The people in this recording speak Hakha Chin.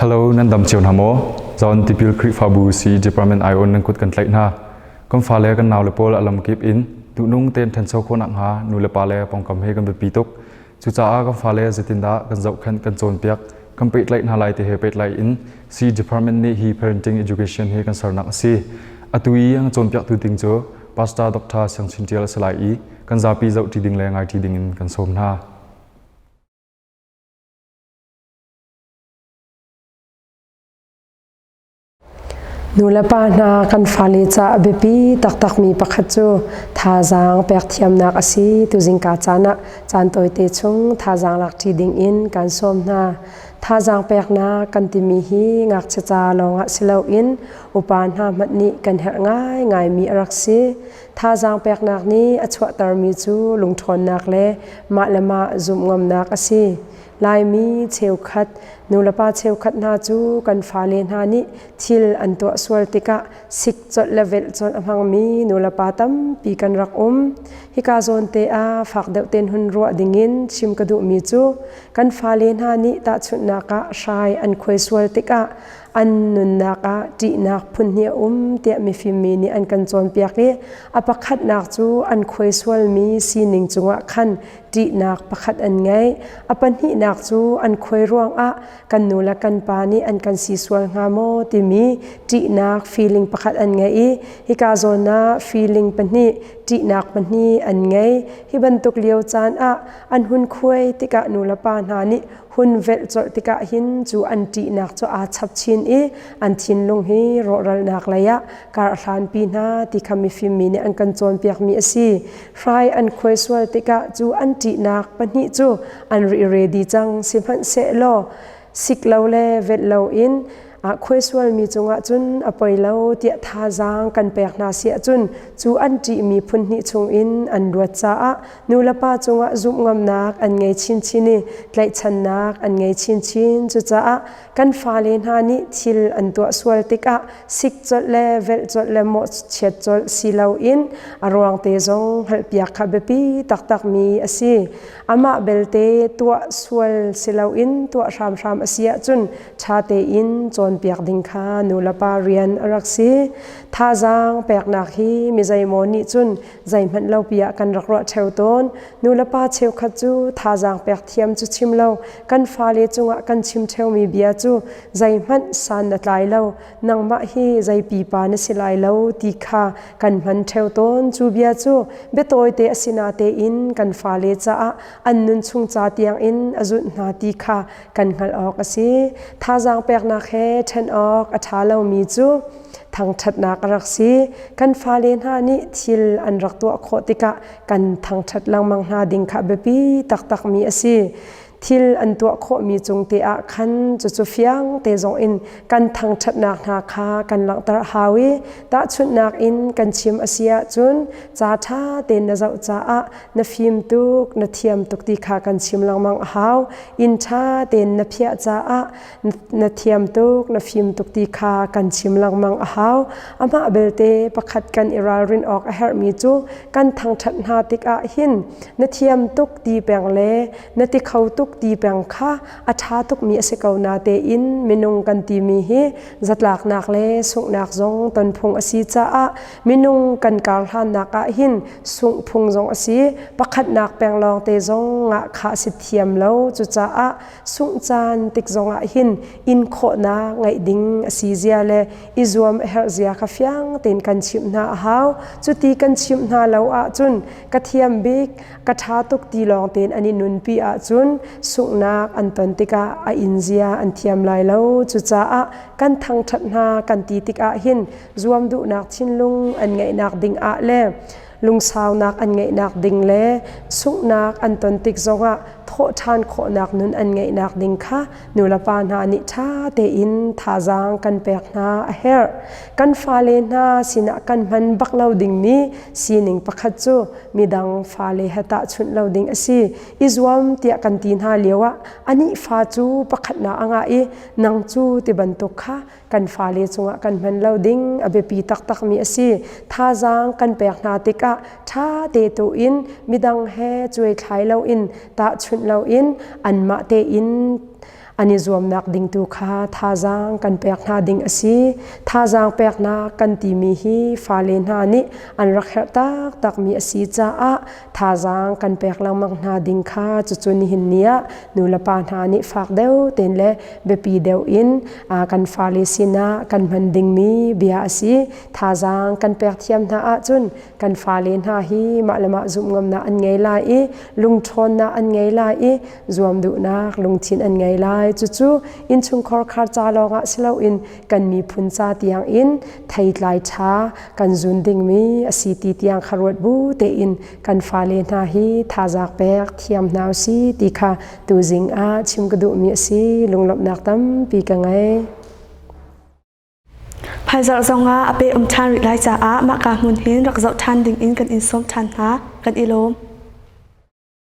Hello, nan dam cio hna maw? John Tipil Khrihfabu C Department aiawn nan kut kan tlaih hna. Kan fale kan naule pawl a lamkip in duhnung tein ṭhancho khawh nakhnga nu le pa le pawngkam he kan biapi tuk. Cucaah kan fale zeitindah kan zohkhenh, kan cawnpiak, kan pehtlaih hna lai ti he pehtlaih in C Department nih hi parenting education hi kan sernak a si. Atu i an cawnpiaktu ding cu Pastor Dr. Siang Chin Ṭial a si lai i kan zapi zohṭi ding le ngaiṭi ding in kan sawm hna. Nulepa hna kan fale ca a biapi taktakmi pakhat cu thazaang pek thiamnak a si. Tuzingka caan ah caan tawite chung thazaang lakṭi dingin kan sawm hna. Thazaang peknak kan timi hi ngakchia ca lawngah si loin upa hna hmanh nih kan herh ngaingaimi a rak si. Thazaang peknak nih a chuahtermi cu lungṭhawnnak le mah le mah zumhngamnak a si. Laimi cheukhat, nulepa cheukhat hna cu kan fale hna nih thil an tuah sual tikah sik colh le velh colh a hmangmi nulepa tampi kan rak um. Hika zawn te ah fak deuh tein hun ruah dingin chim ka duhmi cu kan fale hna nih tahchunhnak ah hrai an khuai sual tikah an nunnak ah ṭihnak phun hnih a um tiah mifimmi nih an kan cawnpiak i a pakhatnak cu an khuai sualmi sining cungah khan ṭihnak pakhat an ngei. A pahnihnak cu an khuai ruangah kan nu le kan pa nih an kan si sual hnga maw timi ṭihnak feeling pakhat an ngei i hika zawn ah feeling pahnih ṭihnak pahnih an ngei. Hi bantuk lio caan ah an hun khuai tikah nu le pa hna nih hun velh colh tikah hin cu an ṭihnak cu aa chap chin i an thinlung hi rawhralnak lei ah kar hlanpi hna ti kha mifim mi nih an kan cawnpiakmi a si. Hrai an khuai sual tikah cu an ṭihnak pahnih cu an ri ready cang sihmanhsehlaw sik lo le velh loin khuai sualmi cungah cun a poi lo tiah thazaang kan pek hna si ahcun cu an ṭihmi phun hnih chungin an luat caah nulepa cungah zumhngamnak an ngei chinchin i tlaihchannak an ngei chinchin. Cucaah kan fale hna nih thil an tuah sual tikah sik colh le velh colh le mawhchiat colh si loin a ruang te zong hngalhpiak kha biapi taktakmi a si. Amah belte tuah sual si loin tuah hramhram a si ahcun ṭha tein cawnpiak ding kha nulepa rian a rak si. Thazaang peknak hi mi zeimaw nih cun zeihmanh lo pi ah kan rak ruah ṭheo tawn. Nulepa cheukhat cu thazaang pek thiam cu chim lo, kan fale cungah kan chim ṭheomi bia cu zeihmanh san na tlai lo, nangmah hi zei pipa na si lai lo ti kha kan hman ṭheo tawn. Cu bia cu biatawite a si natein kan fale caah an nunchung ca tiangin a zulh hna ti kha kan hngalh awk a si. Thazaang peknak he ṭhen awk a ṭha lomi cu thangṭhatnak a rak si. Kan fale hna nih thil an rak tuah khawh tikah kan thangṭhat lengmang hna ding kha biapi taktakmi a si. Thil an tuah khawhmi cung te ah khan cucu fiang te zong in kan thangṭhatnak hna kha kan langhter a hau i tahchunhnak in kan chim a si ahcun ca ṭha tein na zoh caah na fim tuk na thiam tuk ti kha kan chim lengmang a hau. Inn ṭha tein na phiah caah na thiam tuk na fim tuk ti kha kan chim lengmang a hau. Amah belte pakhat kan i ralrin awk a herhmi cu kan thangṭhat hna tikah hin na thiam tuk ti peng le na ti kho tuk ti peng kha a ṭha tukmi a si ko natein minung kan timi hi zatlaknak le sunghnak zong tonphung a si caah minung kan kar hlannak ah hin sungh phung zong a si. Pakhatnak peng lawng te zong ngah kha a si thiam lo. Cucaah sungh caan tik zongah hin in khawhnak ngeih ding a si zia le i zuam a herh zia kha fiang tein kan chimh hna a hau. Cuti kan chimh hna lo ahcun ka thiam bik, ka ṭha tuk ti lawng tein an i nunpi ahcun sunghnak an ton tikah a in zia an thiam lai lo. Cucaah kan thangṭhat hna kan ti tikah hin zuam duhnak thinlung an ngeihnak ding ah le lungsaunak an ngeihnak ding le sunghnak an ton tik zongah thawh ṭhan khawhnak nun an ngeihnak ding kha nulepa hna nih ṭha tein thazaang kan pek hna a herh. Kan fale hna sinah kan hman bak lo dingmi sining pakhat cu midang fale he tahchunh lo ding a si. I zuam tiah kan ti hna lioah anih fa cu pakhatnak a ngah i nang cu ti bantuk kha kan fale cungah kan hman lo ding a biapi taktakmi a si. Thazaang kan pek hna tikah ṭha te tu in midang he cuaithlai loin tahchunh loin anmah tein An i zuamnak ding tu kha thazaang kan pek hna ding a si. Thazaang peknak kan timi hi fale hna nih an rak herh taktakmi a si caah thazaang kan pek lengmang hna ding kha cucu nihin ni ah nulepa hna nih fak deuh tein le biapi deuh in kan fale sinah kan hman dingmi bia a si. Thazaang kan pek thiam hna ahcun kan fale hna hi mah le mah zumh ngamnak an ngei lai i lungṭhawnnak an ngei lai i zuam duhnak lungthin an ngei lai. Cucu innchungkhar khar ca lawngah si loin kan miphun ca tiang in theitlai ṭha kan zun dingmi a si ti tiang kha ruat bu tein kan fale hna hi thazaang pek thiam hna si ti kha tuzing ah chim ka duhmi a si. Lunglawmhnak tampi ka ngei. Phaizarh zongah a pe um ṭhan rih lai caah mahka hmun hin rak zoh ṭhan dingin kan in sawm ṭhan hna. Kan i lawm.